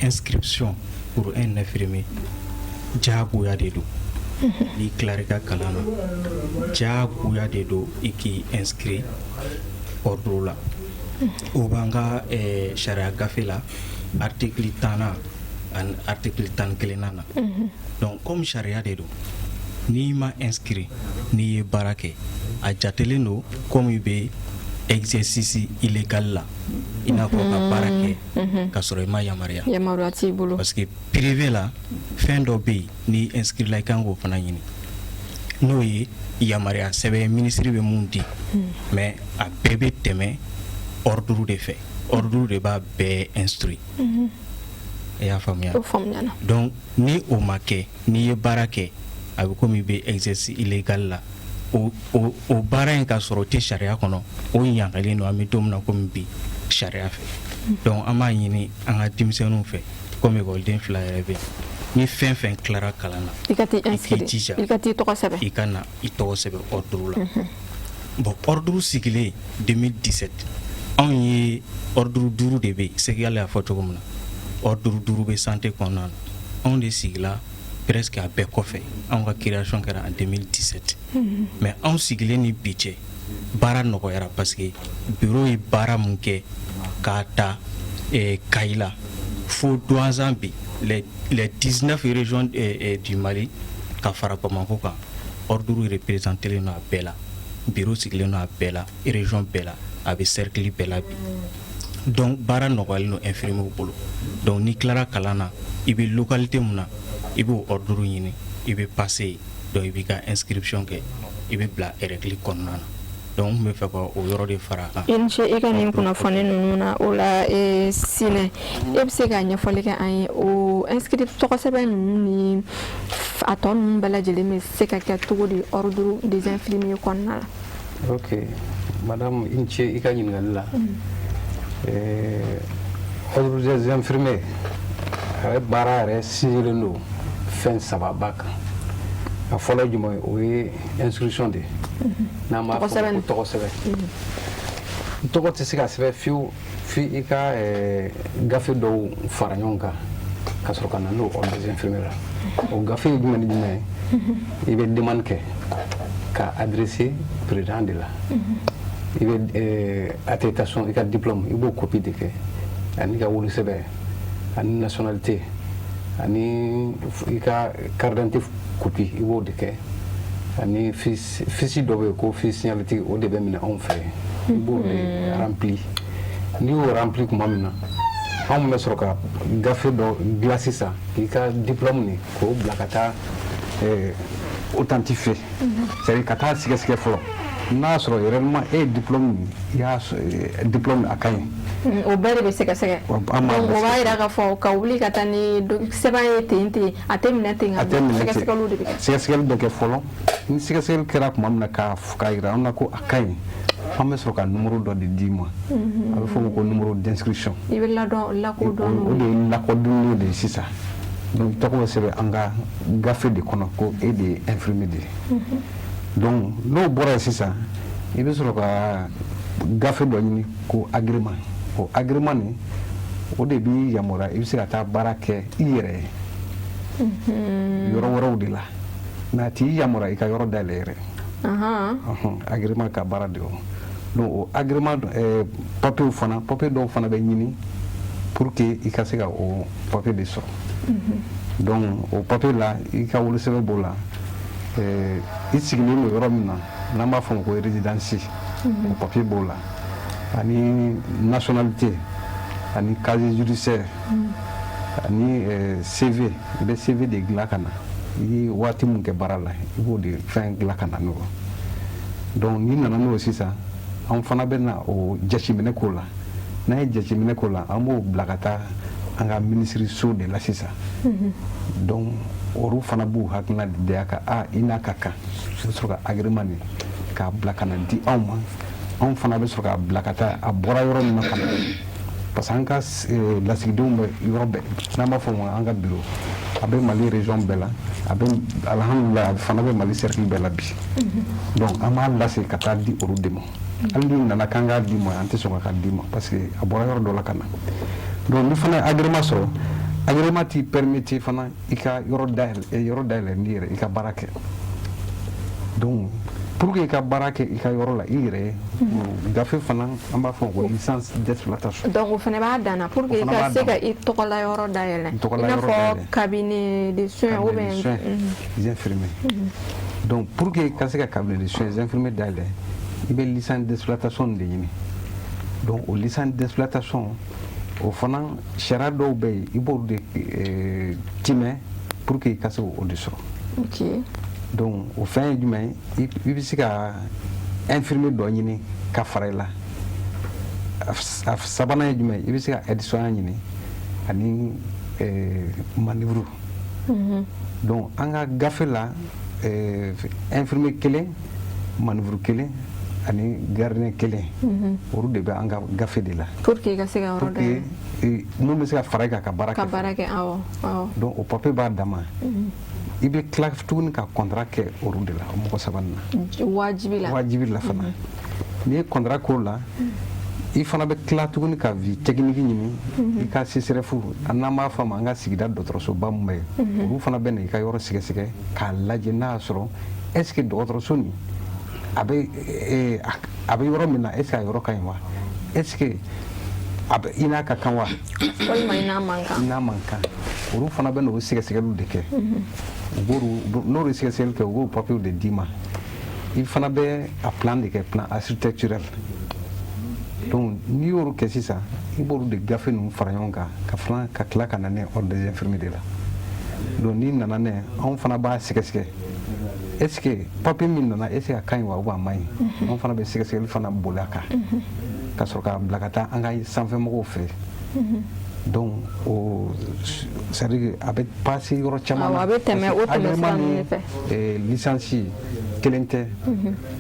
inscription pour un infirmier, diyagoya de don. N'i tilara i ka kalan na, diyagoya de don i k'i inscrit ordre la. O b'an ka sariya gafe la, article 10nan ani article 11nan na. Donc comme sariya de don, n'i ma inscrit, n'i ye baara kɛ, a jatelen don comme i bɛ exercice illégal la, i n'a fɔ ka baara kɛ ka sɔrɔ i ma yamaruya. Yamaruya t'i bolo. Parce que privé la, fɛn dɔ bɛ yen, n'i inscrit la, i kan k'o fana ɲini, n'o ye yamaruya sɛbɛn, ministre bɛ mun di. Mais a bɛɛ bɛ tɛmɛ ordre de fɛ, ordre de b'a bɛɛ instruit. I y'a faamuya? O faamuyana. Donc ni o ma kɛ, n'i ye baara kɛ, a bɛ komi i bɛ exercice illégal la. O baara in ka sɔrɔ o tɛ sariya kɔnɔ, o ɲangalen don, an bɛ don min na komi bi, sariya fɛ. Donc an b'a ɲini an ka denmisɛnninw fɛ, komi ekɔliden fila yɛrɛ bɛ yen, ni fɛn fɛn tilara kalan na, i ka t'i i k'i inscrit, jija, i ka t'i tɔgɔ sɛbɛn, i ka na i tɔgɔ sɛbɛn ordre la. Bon, ordre sigilen 2017, anw ye ordre duuru de bɛ yen. Sɛgɛli y'a fɔ cogo min na, ordre duuru bɛ santé kɔnɔna na. Anw de sigila presque a bɛɛ kɔfɛ. Anw ka création kɛra en 2017, mais anw sigilen ni bi cɛ, baara nɔgɔyara, parce que bureau ye baara mun kɛ k'a ta Kayi la fo Douentza bi, les 19 régions du Mali ka fara Bamako kan, ordre représenté len don a bɛɛ la, bureau sigilen don a bɛɛ la, région bɛɛ la, a bɛ cercle bɛɛ la bi. Donc baara nɔgɔyalen don infirmier bolo. Donc n'i tilara kalan na, i bɛ localité mun na, i b'o ordre ɲini, i bɛ passer yen. Donc i b'i ka inscription kɛ, i bɛ bila règle kɔnɔna na. Donc n tun bɛ fɛ ka o yɔrɔ de fara a kan. I ni ce i ka nin kunnafoni ninnu na. O la, Sinɛ, e bɛ se ka ɲɛfɔli kɛ an ye, o inscrit tɔgɔ sɛbɛn ninnu ni a tɔ ninnu bɛɛ lajɛlen bɛ se ka kɛ cogo di ordre des infirmiers kɔnɔna la? Ok madame, i ni ce i ka ɲininkali la. Ordre des infirmiers a yɛrɛ baara yɛrɛ sinsinlen don fɛn saba ba kan. A fɔlɔ ye jumɛn ye? O ye inscription de ye, n'an b'a fɔ ma ko tɔgɔ sɛbɛn. Tɔgɔ tɛ se ka sɛbɛn fiyewu f'i i ka gafe dɔw fara ɲɔgɔn kan ka sɔrɔ ka na n'o ordre des infirmiers la. O gafe ye jumɛn ni jumɛn ye? I bɛ demande kɛ ka adresser président de la. I bɛ attestation, i ka diplôme, i b'o copie de kɛ, ani ka wolosɛbɛn, ani nationalité, ani i ka carte d'identité copie, i b'o de kɛ, ani fiche dɔ bɛ yen ko fiche signalétique, o de bɛ minɛ anw fɛ yen, i b'o de rempli. N'i y'o rempli tuma min na, anw bɛ sɔrɔ ka gafe dɔ dilan sisan k'i ka diplôme nin k'o bila ka taa authentifier, c'est à dire ka taa sɛgɛsɛgɛ fɔlɔ n'a y'a sɔrɔ réellement e ye diplôme nin, i y'a diplôme a ka ɲi. O bɛɛ de bɛ sɛgɛsɛgɛ. Donc o b'a yira k'a fɔ ka wuli ka taa ni sɛbɛn ye ten ten, a tɛ minɛ ten, ka sɛgɛsɛgɛliw de bɛ kɛ. Sɛgɛsɛgɛli bɛ kɛ fɔlɔ. Ni sɛgɛsɛgɛli kɛra tuma min na k'a yira an na ko a ka ɲi, an bɛ sɔrɔ ka numéro dɔ de d'i ma. A bɛ fɔ o ma ko numéro d'inscription. I bɛ ladɔn, lakodɔn. O de ye lakodɔnni de ye sisan. Donc tɔgɔ bɛ sɛbɛn an ka gafe de kɔnɔ ko e de ye infirmier de ye. Donc n'o bɔra yen sisan, i bɛ sɔrɔ ka gafe dɔ ɲini ko agrément. O agrément nin, o de b'i yamaruya i bɛ se ka taa baara kɛ i yɛrɛ ye yɔrɔ wɛrɛw de la, mais a t'i yamaruya i ka yɔrɔ dayɛlɛ yɛrɛ. Agrément ka baara de o. Donc o agrément papier fana, papier dɔw fana bɛ ɲini pour que i ka se ka o papier de sɔrɔ. Donc o papier la, i ka wolosɛbɛn b'o la, i sigilen don yɔrɔ min na, n'an b'a fɔ o ma ko résidence, o papier b'o la, ani nationalité, ani casier judiciaire, ani CV. I bɛ CV de dilan ka na, i ye waati mun kɛ baara la, i b'o de fɛn dilan ka na n'o ye. Donc n'i nana n'o ye sisan, an fana bɛ na o jateminɛ k'o la. N'an ye jateminɛ k'o la, an b'o bila ka taa an ka minisiriso de la sisan. Donc olu fana b'u hakilina di a kan, a i n'a ka kan, u bɛ sɔrɔ ka agrément nin k'a bila ka na di anw ma. Anw fana bɛ sɔrɔ k'a bila ka taa a bɔra yɔrɔ min na ka na, parce que an ka lasigidenw bɛ yɔrɔ bɛɛ, n'an b'a fɔ o ma an ka bureau, a bɛ Mali région bɛɛ la, a bɛ, alhamdulilayi, a fana bɛ Mali cercle bɛɛ la bi. Donc an b'a lase ka taa di olu de ma. Hali n'i nana k'an k'a d'i ma, an tɛ sɔn ka d'i ma, parce que a bɔra yɔrɔ dɔ la ka na. Donc ni fana ye agrément sɔrɔ, agrément t'i permettre fana i ka yɔrɔ dayɛlɛ n'i yɛrɛ i ka baara kɛ. Donc pour que i ka baara kɛ i ka yɔrɔ la i yɛrɛ ye, gafe fana, an b'a fɔ ko licence d'exploitation. Donc o fana b'a dan na pour que i ka se ka i tɔgɔla yɔrɔ dayɛlɛ, i n'a fɔ cabinet de soins ou bien soins infirmiers. Donc pour que i ka se ka cabinet de soins infirmiers dayɛlɛ, i bɛ licence d'exploitation de ɲini. Donc o licence d'exploitation, o fana sariya dɔw bɛ yen, i b'olu de timɛ pour que i ka se o de sɔrɔ. Donc o fɛn ye jumɛn ye? I bɛ se ka infirmier dɔ ɲini ka fara i la. A sabanan ye jumɛn ye? I bɛ se ka aide soignant ɲini ani manœuvre. Donc an ka gafe la, infirmier kelen, manœuvre kelen ani gardien kelen, olu de bɛ an ka gafe de la. Pour que i ka se ka yɔrɔ dayɛlɛ, mun bɛ se ka fara i kan ka baara kɛ. Ka baara kɛ, awɔ. Donc o papier b'a dama. I bɛ tila tuguni ka contrat kɛ olu de la, o mɔgɔ saba nin na. Wajibi la. Wajibi la fana. N'i ye contrat k'o la, i fana bɛ tila tuguni ka avis technique ɲini i ka CSRéf, n'an b'a fɔ a ma an ka sigida dɔgɔtɔrɔsoba min bɛ yen. Olu fana bɛ na i ka yɔrɔ sɛgɛsɛgɛ k'a lajɛ n'a y'a sɔrɔ est ce que dɔgɔtɔrɔso nin a bɛ yɔrɔ min na, est ce que a yɔrɔ ka ɲi wa, est ce que a bɛ i n'a ka kan wa, walima i n'a man kan. I n'a man kan. Olu fana bɛ n'o sɛgɛsɛgɛliw de kɛ. U b'olu, n'olu sɛgɛsɛgɛli kɛ, u b'o papiyew de d'i ma. I fana bɛ a plan de kɛ, plan architectural. Donc n'i y'olu kɛ sisan, i b'olu de gafe ninnu fara ɲɔgɔn kan ka fana ka tila ka na n'a ye ordre des infirmiers de la. Donc n'i nana n'a ye, anw fana b'a sɛgɛsɛgɛ, est ce que papier min nana, est ce que a ka ɲi wa ou a man ɲi. Anw fana bɛ sɛgɛsɛgɛli fana boli a kan ka sɔrɔ k'a bila ka taa an ka sanfɛmɔgɔw fɛ. Donc o, c'est à dire a bɛ passer yɔrɔ caman na. A bɛ tɛmɛ o tɛmɛ sira ninnu fɛ. Licence kelen tɛ,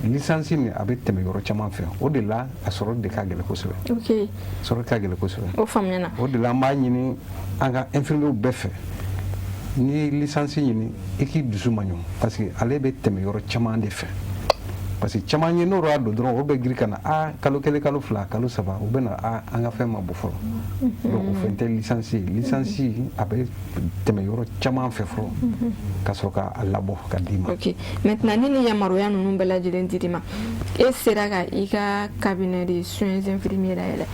licence nin a bɛ tɛmɛ yɔrɔ caman fɛ. O de la a sɔrɔ de ka gɛlɛn kosɛbɛ. Sɔrɔ ka gɛlɛn kosɛbɛ. O faamuyana. O de la an b'a ɲini an ka infirmiers bɛɛ fɛ, n'i ye licence ɲini, i k'i dusu maɲɔ, parce que ale bɛ tɛmɛ yɔrɔ caman de fɛ, parce que caman ye n'o y'a don dɔrɔn, o bɛ girin ka na a kalo kelen, kalo fila, kalo saba, u bɛ na a an ka fɛn ma bɔ fɔlɔ. Donc o fɛn tɛ licence ye. Licence a bɛ tɛmɛ yɔrɔ caman fɛ fɔlɔ ka sɔrɔ k'a labɔ ka d'i ma. Ok, maintenant ni yamaruya ninnu bɛɛ lajɛlen dir'i ma, e sera ka i ka cabinet de soins infirmiers dayɛlɛ,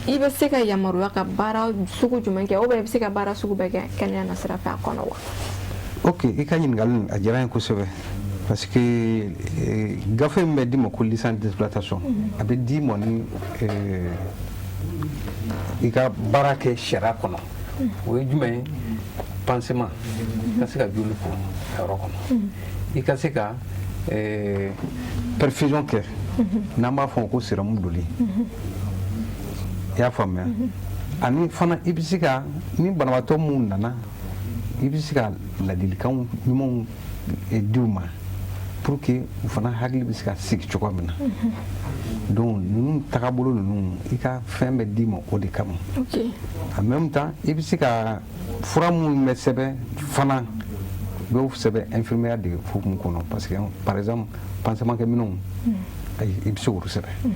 i bɛ se ka yamaruya ka baara sugu jumɛn kɛ, ou bien i bɛ se ka baara sugu bɛɛ kɛ kɛnɛya na sira fɛ a kɔnɔ wa? Ok, i ka ɲininkali a diyara n ye kosɛbɛ, parce que gafe min bɛ d'i ma ko licence d'exploitation, a bɛ d'i ma ni i ka baara kɛ sariya kɔnɔ. O ye jumɛn ye? Pansement, i ka se ka joli ko a yɔrɔ kɔnɔ, i ka se ka perfusion kɛ, n'an b'a fɔ o ma ko sérum doli. I y'a faamuya? Ani fana, i bɛ se ka, ni banabaatɔ mun nana, i bɛ se ka ladilikanw ɲumanw di u ma pour que u fana hakili bɛ se ka sigi cogo min na. Donc ninnu tagabolo ninnu, i ka fɛn bɛ d'i ma o de kama. En même temps, i bɛ se ka fura minnu bɛ sɛbɛn fana, u b'o sɛbɛn infirmière de hukumu kɔnɔ, parce que par exemple pansement kɛminɛnw, ayi, i bɛ se k'olu sɛbɛn.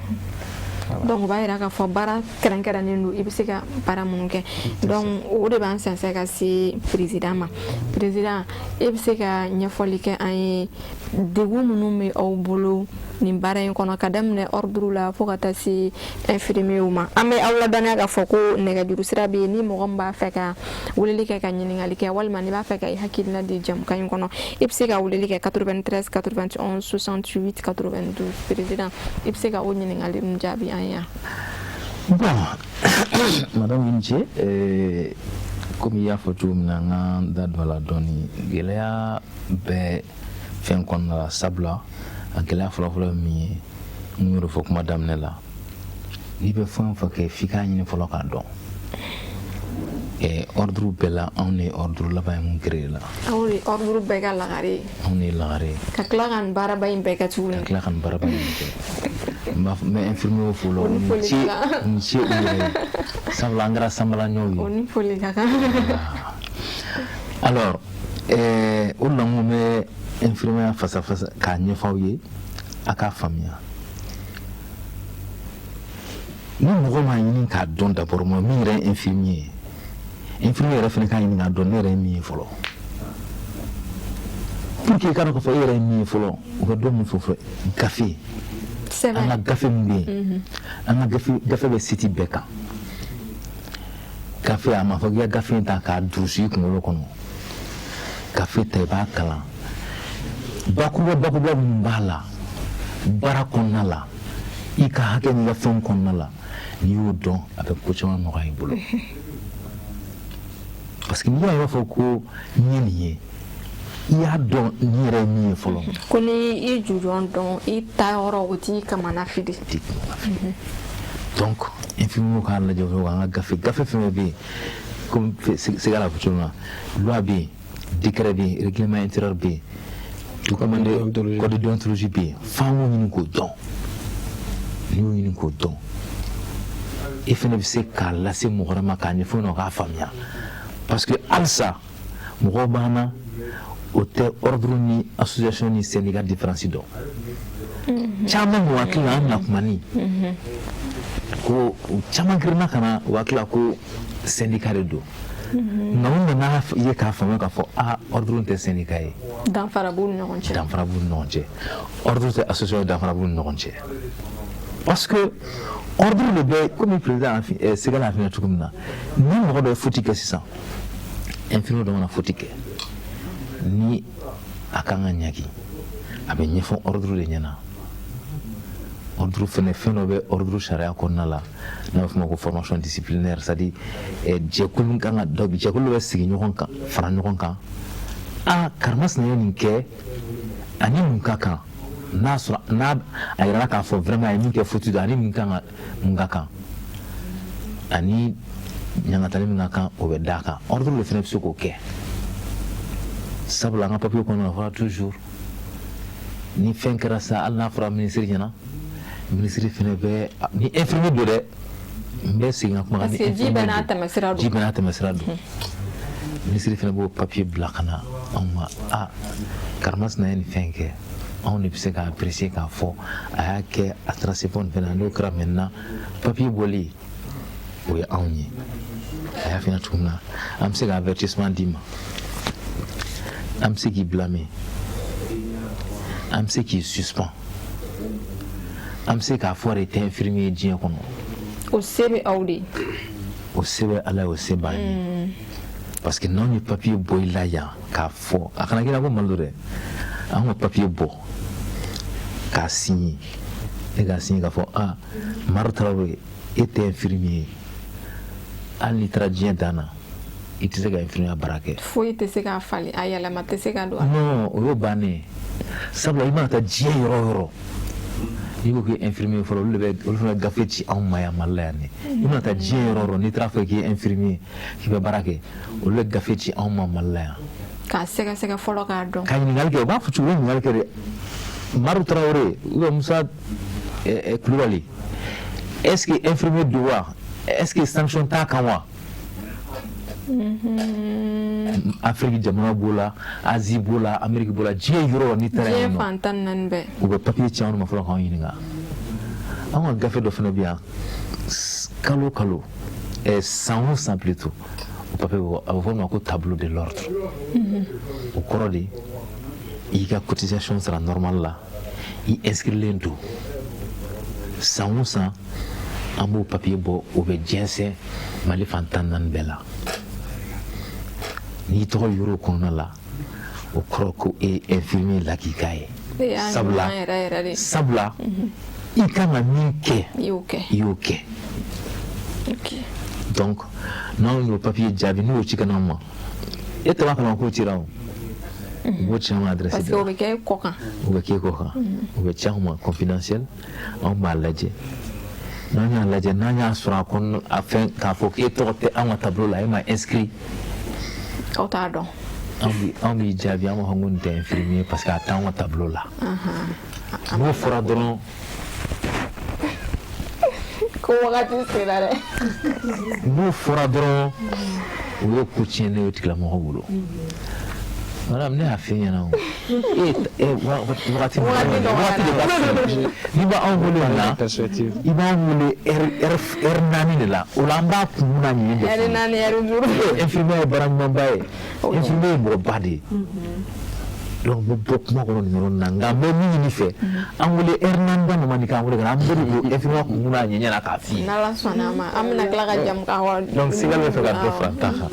Donc o b'a yira k'a fɔ baara kɛrɛnkɛrɛnnen don, i bɛ se ka baara minnu kɛ. Donc o de b'an sɛnsɛn ka se président ma. Président, e bɛ se ka ɲɛfɔli kɛ an ye, degun minnu bɛ aw bolo nin baara in kɔnɔ, ka daminɛ ordre la fo ka taa se infirmier ma? An bɛ aw ladɔnniya k'a fɔ ko nɛgɛjuru sira bɛ yen. Ni mɔgɔ min b'a fɛ ka weleli kɛ ka ɲininkali kɛ, walima n'i b'a fɛ ka i hakilina di jamukan in kɔnɔ, i bɛ se ka weleli kɛ 93 91 68 92. Président, i bɛ se ka o ɲininkali ninnu jaabi an ye yan. Bon, madame, i ni ce. Komi i y'a fɔ cogo min na, n ka da don a la dɔɔni. Gɛlɛya bɛ fɛn kɔnɔna la, sabula a gɛlɛya fɔlɔfɔlɔ ye min ye, n y'o de fɔ kuma daminɛ la, n'i bɛ fɛn o fɛn kɛ, f'i k'a ɲini fɔlɔ k'a dɔn. Ordre bɛɛ la, anw de ye ordre laban ye mun créé la. Aw de ordre bɛɛ ka lagare ye. Anw de ye lagare ye. Ka tila ka nin baaraba in bɛɛ kɛ tuguni. Ka tila ka nin baaraba in kɛ. N b'a fɔ, n bɛ infirmier fo la. O ni u foli ni ce. ka kan. U ni ce u yɛrɛ ye, sabula an kɛra sanbalaɲɔw ye. O ni foli ka kan. Alors, o de la n ko n bɛ infirmier fasa fasa k'a ɲɛfɔ aw ye, a k'a faamuya. Ni mɔgɔ m'a ɲini k'a dɔn d'abord, ma min yɛrɛ ye infirmier ye, infirmier yɛrɛ fana k'a ɲini k'a dɔn ne yɛrɛ ye min ye fɔlɔ, pour que i ka dɔn k'a fɔ e yɛrɛ ye min ye fɔlɔ. U ka dɔn min fɔ fɔlɔ, gafe, an ka gafe min bɛ yen, an ka gafe bɛ site bɛɛ kan. Gafe, a ma fɔ k'i ka gafe in ta k'a durusi i kunkolo kɔnɔ. Gafe ta, i b'a kalan, bakuruba bakuruba minnu b'a la, baara kɔnɔna la, i ka hakɛ n'i ka fɛnw kɔnɔna la, n'i y'o dɔn, a bɛ ko caman nɔgɔya i bolo, parce que n'i y'a ye, i b'a fɔ ko n ye nin ye, i y'a dɔn nin yɛrɛ ye min ye fɔlɔ. Ko ni i jujɔn dɔn, i taayɔrɔ, o t'i kamana fili. T'i kamana fili. Donc infirmier k'a lajɛ fɔlɔ, an ka gafe fɛn fɛn bɛ yen, komi Sega l'a fɔ cogo min na, loi bɛ yen, décret bɛ yen, règlement intérieur bɛ yen, document de code de déontologie bɛ yen. F'an k'o ɲini k'o dɔn. N'i y'o ɲini k'o dɔn, e fɛnɛ bɛ se k'a lase mɔgɔ wɛrɛ ma, k'a ɲɛfɔ ɲɛna, o k'a faamuya, parce que halisa mɔgɔw b'an na, o tɛ ordre ni association ni syndicat différence dɔn. Caman b'u hakili la, an na kumani ko u caman girinna ka na u hakili la ko syndicat de don, nka u nana ye k'a faamuya k'a fɔ a ordre tɛ syndicat ye. Danfara b'u ni ɲɔgɔn cɛ. Danfara b'u ni ɲɔgɔn cɛ. Ordre tɛ association, danfara b'u ni ɲɔgɔn cɛ, parce que ordre de bɛ komi président Sega y'a f'i ɲɛna cogo min na, ni mɔgɔ dɔ ye faute kɛ sisan, infirmier dɔ mana faute kɛ, ni a kan ka ɲagi, a bɛ ɲɛfɔ ordre de ɲɛna. Ordre fɛnɛ, fɛn dɔ bɛ ordre sariya kɔnɔna la n'a bɛ f'o ma ko formation disciplinaire, c'est à dire jɛkulu kan ka dɔ, jɛkulu bɛ sigi ɲɔgɔn kan, fara ɲɔgɔn kan, a karimasina ye nin kɛ, ani mun ka kan, n'a sɔrɔ n'a a yirala k'a fɔ vraiment a ye min kɛ faute don, ani mun kan ka, mun ka kan, ani ɲangatali min ka kan, o bɛ d'a kan. Ordre de fɛnɛ bɛ se k'o kɛ, sabula an ka papier kɔnɔna la, fɔra toujours ni fɛn kɛra sa, hali n'a fɔra minisiri ɲɛna, minisiri fɛnɛ bɛ, ni infirmier don dɛ, n bɛ segin ka kuma kan, ni Parce que ji infirmier bɛɛ n'a don, tɛmɛsira don. Ji bɛɛ n'a tɛmɛsira don. Minisiri fɛnɛ b'o papier bila ka na anw ma: a karimasina ye nin fɛn kɛ. Anw de bɛ se k'a apprécier k'a fɔ a y'a kɛ, a taara se fɔ nin fɛn na. N'o kɛra maintenant, papier bɔli, o ye anw ye. A y'a f'i ɲɛna cogo min na, an bɛ se ka avertissement d'i ma, an bɛ se k'i blâmer, an bɛ se k'i suspend, an bɛ se k'a fɔ de i tɛ infirmier ye diɲɛ kɔnɔ. O se bɛ aw de ye. O se bɛ Ala ye, o se b'an ye, parce que n'anw ye papier bɔ i la yan k'a fɔ, a kana k'i la ko malo dɛ, an ka papier bɔ k'a signer, e k'a signer k'a fɔ ah, Maro Tarawele, e tɛ infirmier ye, hali n'i taara diɲɛ dan na, i tɛ se ka infirmier baara kɛ. Foyi tɛ se k'a falen, a yɛlɛma tɛ se ka don a la. Non, o y'o bannen ye, sabula i mana taa diɲɛ yɔrɔ o yɔrɔ, N'i ko k'i ye infirmier fɔlɔ, olu de bɛ, olu fana bɛ gafe ci anw ma yan Mali la yan. Ne i mana taa diɲɛ yɔrɔ o yɔrɔ, n'i taara fɔ k'i ye infirmier, k'i bɛ baara kɛ, olu bɛ gafe ci anw ma Mali la yan. K'a sɛgɛsɛgɛ fɔlɔ k'a dɔn. Ka ɲininkali kɛ, u b'a fɔ cogo, u bɛ ɲininkali kɛ dɛ: Madu Tarawele ou bien Musa Kulubali, est ce que infirmier don wa? Est ce que sanction t'a kan wa? Afiriki jamana b'o la, Asie b'o la, Amérique b'o la, diɲɛ yɔrɔ n'i taara diɲɛ yen nɔ, fan 14 bɛɛ. U bɛ papier ci anw ma fɔlɔ k'anw ɲininka. Anw ka gafe dɔ fana bɛ yan, kalo o kalo, san o san plutôt, o papier bɛ bɔ, a bɛ fɔ o ma ko tableau de l'ordre. O kɔrɔ de, i ka cotisation sara normal la, i inscrilen don. San o san, an b'o papier bɔ, o bɛ jɛnsɛn Mali fan 14 bɛɛ la. N'i tɔgɔ yer'o kɔnɔna la, o kɔrɔ ko e ye infirmier lakika ye. E y'a Sabula ɲuman yɛrɛ yɛrɛ de. Sabula i kan ka min kɛ, I y'o kɛ. I y'o kɛ. Donc n'anw y'o papier jaabi, n'o ci ka na anw ma, e tɛ b'a kalama k'o cira o, u b'o ci an ma adresse Parce de que la. o bɛ kɛ e kɔ kan. O bɛ k'e kɔ kan, o bɛ ci anw ma confidentiel. Anw b'a lajɛ, n'an y'a lajɛ, n'an y'a sɔrɔ a kɔnɔ a fɛn k'a fɔ k'e tɔgɔ tɛ anw ka tableau la, e ma inscrit, Aw t'a dɔn. Anw b'i jaabi, an b'a fɔ ko nin tɛ infirmier parce que a t'anw ka tableau la. N'o fɔra dɔrɔn, Ko wagati sera dɛ. N'o fɔra dɔrɔn, o ye ko tiɲɛnen ye o tigilamɔgɔ bolo. Madame, ne y'a f'i ɲɛna o, e e wagati wagati de b'a fɛ. N'i b'anw wele o la, Perspective. i b'an wele heure 4 de la. O la, an b'a kun n'a ɲɛ de Ɛri f'i ye. 4, ɛri 5. Infirmier ye baara ɲumanba ye, infirmier ye mɔgɔba de ye. Donc n bɛ bɔ kuma kɔnɔ nin yɔrɔ nin na, nka n bɛ min ɲini fɛ, an wele heure 4 da ma, nin k'an wele ka na, an bɛɛ de don infirmier kun n'a ɲɛ ɲɛna k'a f'i ye. N'Ala sɔnna a ma, an bɛna tila ka jamu kan wa. Donc Sigal bɛ fɛ ka dɔ fara n ta kan.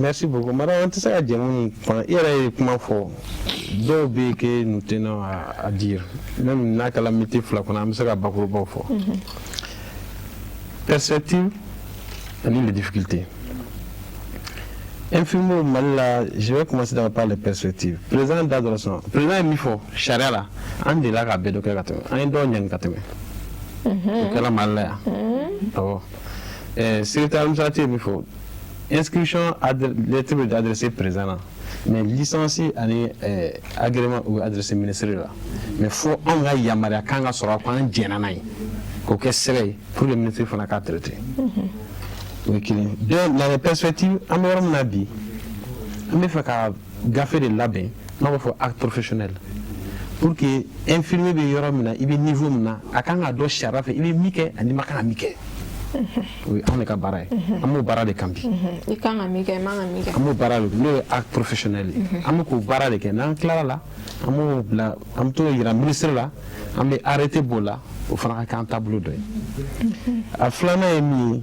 Merci beaucoup. Madame, an tɛ se ka jɛmu nin fan, i yɛrɛ ye kuma fɔ, dɔw bɛ yen que nous tenons à dire, même n'a kɛra miniti 2 kɔnɔ, an bɛ se ka bakurubaw fɔ. Perspective ani les difficultés. Infirmier au Mali la, je vais commencer d'abord par les perspectives. Président da dɔrɔn sɔn. Président ye min fɔ sariya la, an delila ka bɛɛ dɔ kɛ ka tɛmɛ. An ye dɔw ɲangi ka tɛmɛ. O kɛra Mali la yan. Awɔ. Secrétaire administratif ye min fɔ, inscription lettre bɛ adressé président la, mais licence ani agrément o bɛ adressé ministre la, mais fo anw ka yamaruya kan ka sɔrɔ ko an jɛnna n'a ye k'o kɛ sɛbɛn ye pour que ministre fana k'a traité. O ye kelen. Donc dans les perspectives, an bɛ yɔrɔ min na bi, an bɛ fɛ ka gafe de labɛn n'a b'a fɔ acte professionnel, pour que infirmier bɛ yɔrɔ min na, i bɛ niveau min na, a kan ka dɔn sariya fɛ i bɛ min kɛ ani i ma kan ka min kɛ. O ye anw de ka baara ye, an b'o baara de kan bi. I kan ka min kɛ, i man ka min kɛ. An b'o baara de, n'o ye acte professionnel ye, an bɛ k'o baara de kɛ. N'an tilara la, an b'o bila, an bɛ t'o yira ministre la, an bɛ arrêté b'o la, o fana ka k'an taabolo dɔ ye. A filanan ye min ye,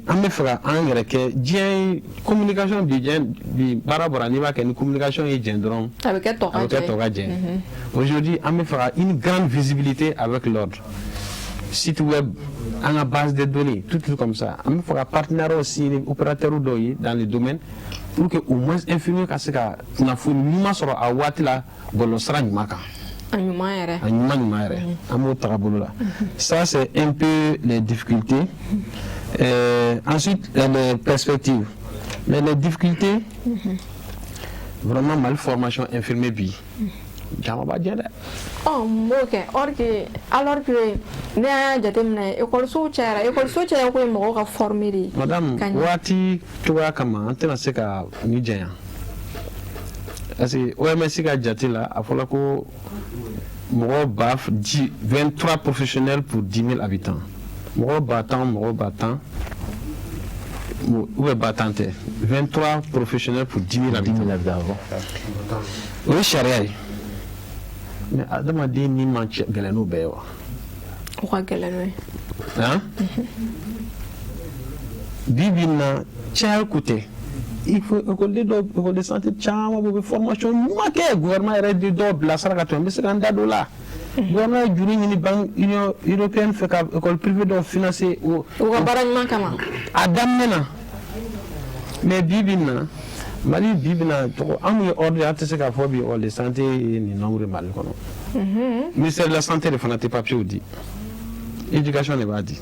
an bɛ fɛ ka an yɛrɛ kɛ diɲɛ ye communication bi, diɲɛ bi baara bɔra, n'i b'a kɛ ni communication ye jɛn dɔrɔn, A bɛ kɛ tɔ a ka bɛ kɛ jɛ. Tɔ ka jɛ. Aujourd'hui, an bɛ fɛ ka une grande visibilité avec l'ordre, site web, an ka base de données, tout tout comme ça. An bɛ fɛ ka partenariat signer opérateur dɔw ye dans le domaine pour que au moins infirmier ka se ka kunnafoni ɲuman sɔrɔ a waati la bɔlɔlɔsira ɲuman kan. A ɲuman yɛrɛ. A ɲuman ɲuman yɛrɛ, an b'o tagabolo la. Ça, c'est un peu les difficultés. Ensuite les perspectives, mais les difficultés vraiment, Mali formation infirmier bi, jama b'a jɛ dɛ. Ɔ, n b'o kɛ or que, alors que ne y'a jateminɛ, ekɔlisow cayara, ekɔliso caya ko ye mɔgɔw ka former de ye. Madame, Ka ɲɛ. Waati cogoya kama, an tɛna se ka ni janya, parce que OMS ka jate la, a fɔra ko mɔgɔ ba dix 23 professionnels pour 10 000 habitants, mɔgɔ 10 000, mɔgɔ 10 000 ou bien 10 000 tɛ, 23 professionnels pour 10 000 habitants. 10 000 habitants, awɔ. O ye sariya ye, mais adamaden ni man cɛ gɛlɛn n'o bɛɛ ye wa? O ka gɛlɛn n'o ye. Han, bi bi in na, caya ko tɛ. Il faut école dɔw, école de santé caman bɛ, u bɛ formation ɲuman kɛ. Gouvernement yɛrɛ de dɔw bilasira ka tɛmɛ, n bɛ se ka n da don o la. Gouvernement ye juru ɲini Banque Union européenne fɛ ka école privée dɔw financer o U ka baara ɲuman kama. A daminɛ na, mais bi bi in na, Mali bi bi in na, tɔgɔ anw ye ordre, an tɛ se k'a fɔ bi école de santé ye nin nombre Mali kɔnɔ. Ministère de la Santé de fana tɛ papier di, éducation de b'a di.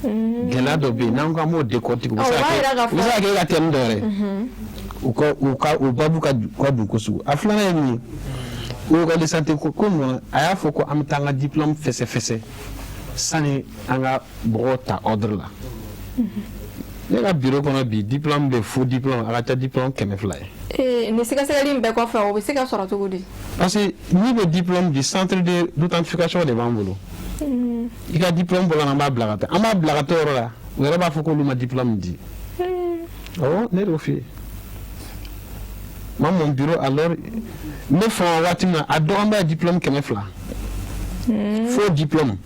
Gɛlɛya dɔ bɛ yen, n'an ko an b'o décortiquer, u bɛ se ka kɛ, u bɛ se ka kɛ e ka thème dɔ yɛrɛ ye. U ka o babu ka bon kosɛbɛ. A filanan ye min ye, o école de santé ko mun, a y'a fɔ ko an bɛ taa an ka diplôme fɛsɛfɛsɛ sani an ka mɔgɔw ta ordre la. Ne ka bureau kɔnɔ bi, diplôme bɛ, faux diplôme, a ka ca diplôme 200 ye. Ee, nin sɛgɛsɛgɛli in bɛɛ kɔfɛ, o bɛ se ka sɔrɔ cogo di? Parce que n'i bɛ diplôme di, centre de d'authentification de b'an bolo. I ka diplôme bɔra, an b'a bila ka taa, an b'a bila ka taa o yɔrɔ la, u yɛrɛ b'a fɔ k'olu ma diplôme di. Awɔ, ne de y'o f'i ye. Moi, mon bureau, alors, ne fanga waati min na, a dɔgɔnin ye diplôme 200, faux diplôme.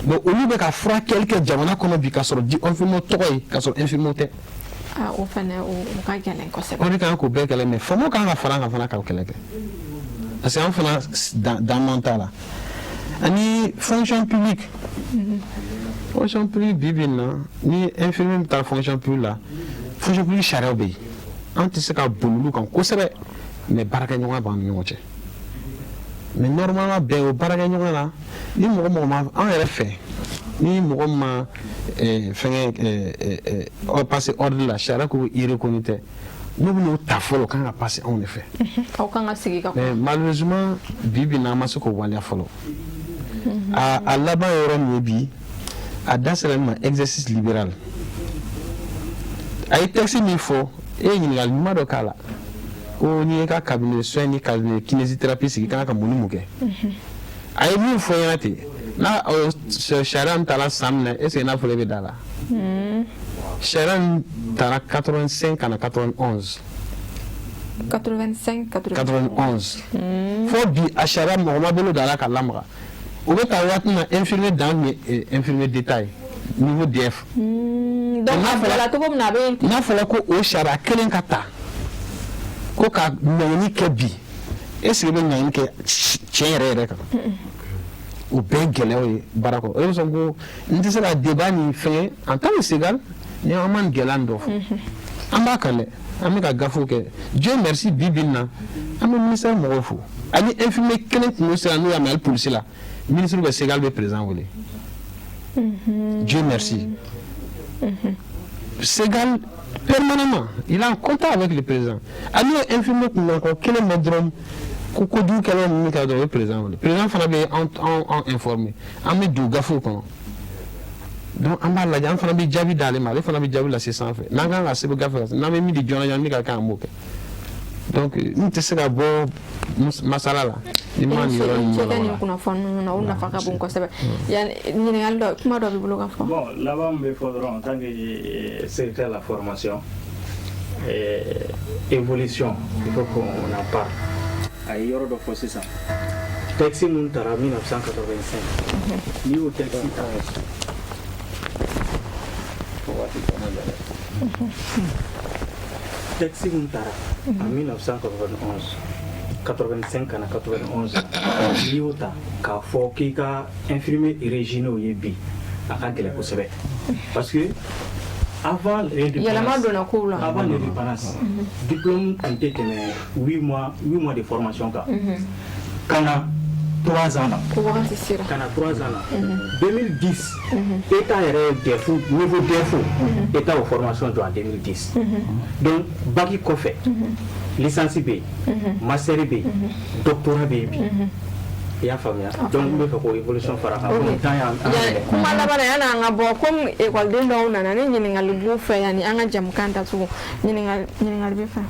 Bon, olu bɛ ka furakɛli kɛ jamana kɔnɔ bi ka sɔrɔ di infirmier tɔgɔ ye, ka sɔrɔ infirmier tɛ. Ah, o fana, o ka gɛlɛn kosɛbɛ. O de kan k'o bɛɛ kɛlɛ, mais faamaw kan ka fara an kan fana k'o kɛlɛ kɛ, parce que an fana dan t'a la. Ani fonction publique, fonction publique, bi bi in na, ni infirmier bɛ taa fonction publique la, fonction publique sariyaw bɛ yen, an tɛ se ka boli olu kan kosɛbɛ, mais baarakɛɲɔgɔnya b'an ni ɲɔgɔn cɛ. Mais normalement, bɛn o baarakɛɲɔgɔnya la, ni mɔgɔ mɔgɔ ma an yɛrɛ fɛ, ni mɔgɔ ma fɛngɛ passer ordre la, sariya ko i reconnu tɛ, n'u bɛn'o ta fɔlɔ, o kan ka passer anw de fɛ. Aw kan ka sigi ka. Mais malheureusement, bi bi in na, an ma se k'o waleya fɔlɔ. A laban ye yɔrɔ min ye bi, a da sera min ma, exercice libéral, a ye texte min fɔ, e ye ɲininkali ɲuman dɔ k'a la, ko n'i ye ka cabinet de soins ni cabinet de kinésithérapie sigi, i kan ka mun ni mun kɛ. A ye min fɔ ɲɛna ten, n'a sariya min taara san min na, est ce que n'a fɔra e bɛ da la, sariya min taara 85 ka na 91. 85. 91 fo bi, a sariya, mɔgɔ ma bolo da la ka lamaga. O bɛ ta waati min na, infirmier dan tun ye infirmier d'état ye, niveau DF. Donc a bilala cogo min na, a bɛ yen. N'a fɔra ko o sariya kelen ka ta ko ka ɲangini kɛ bi, est ce que i bɛ ɲangini kɛ tiɲɛ yɛrɛ yɛrɛ kan? O bɛɛ ye gɛlɛyaw ye baara kɔnɔ. O de kosɔn ko n tɛ se ka débat nin fɛngɛ en tant que SEGAL ni an ma nin gɛlɛya nin dɔ fɔ. An b'a kan dɛ, an bɛ ka gafew kɛ. Dieu merci, bi bi in na, an bɛ ministère mɔgɔw fo. Ani infirmier kelen kungo sera, n'o y'a mɛn hali polisi la, ministre bɛ SEGAL bɛ président wele. Dieu merci, SEGAL permanemment, il est en contact avec le président. Ani ye infirmier kunkanko kelen mɛn dɔrɔn ko kojugu kɛlen min kɛra dɔrɔn, o ye président wele. Président fana bɛ an informer, an bɛ don gafew kɔnɔ. Donc an b'a lajɛ, an fana bɛ jaabi d'ale ma, ale fana bɛ jaabi lase sanfɛ. N'an kan ka sɛbɛn gafe kan, n'an bɛ min di joona joona, min ka kan, an b'o kɛ. Donc n tɛ se ka bɔ masala la ni ma nin yɔrɔ ninnu. Cɛ nin kunnafoni ninnu na, o nafa ka bon kosɛbɛ. Yan, ɲininkali dɔ, kuma dɔ b'i bolo ka fɔ? Bon, laban min bɛ fɔ dɔrɔn, en tant que secrétaire de la formation, évolution, il faut qu'on en parle. A ye yɔrɔ dɔ fɔ sisan, texte mun tara 1985, n'i y'o texte ta, Waati tɔ man jan dɛ. Texte mun tara en 1991, 85 ka na 91, n'i y'o ta k'a fɔ k'i ka infirmier régionaux ye bi, a ka gɛlɛn kosɛbɛ, parce que avant l'indépendance, Yɛlɛma donna kow la. Avant l'indépendance, diplôme tun tɛ tɛmɛ 8 mois, 8 mois de formation kan, ka na 3 ans na. Ko wagati sera. Ka na 3 ans na, 2010, état yɛrɛ ye DEF, niveau DEF, état o formation jɔ en 2010. Donc bac kɔfɛ, licence bɛ yen, master bɛ yen, doctorat bɛ yen bi. I y'a faamuya? Donc n bɛ fɛ k'o évolution fara kan, komi temps y'an an minɛ. Kuma laban na, yanni an ka bɔ, komi ekɔliden dɔw nana ni ɲininkali b'u fɛ, yanni an ka jamukan datugu, ɲininkali bɛ fɛ.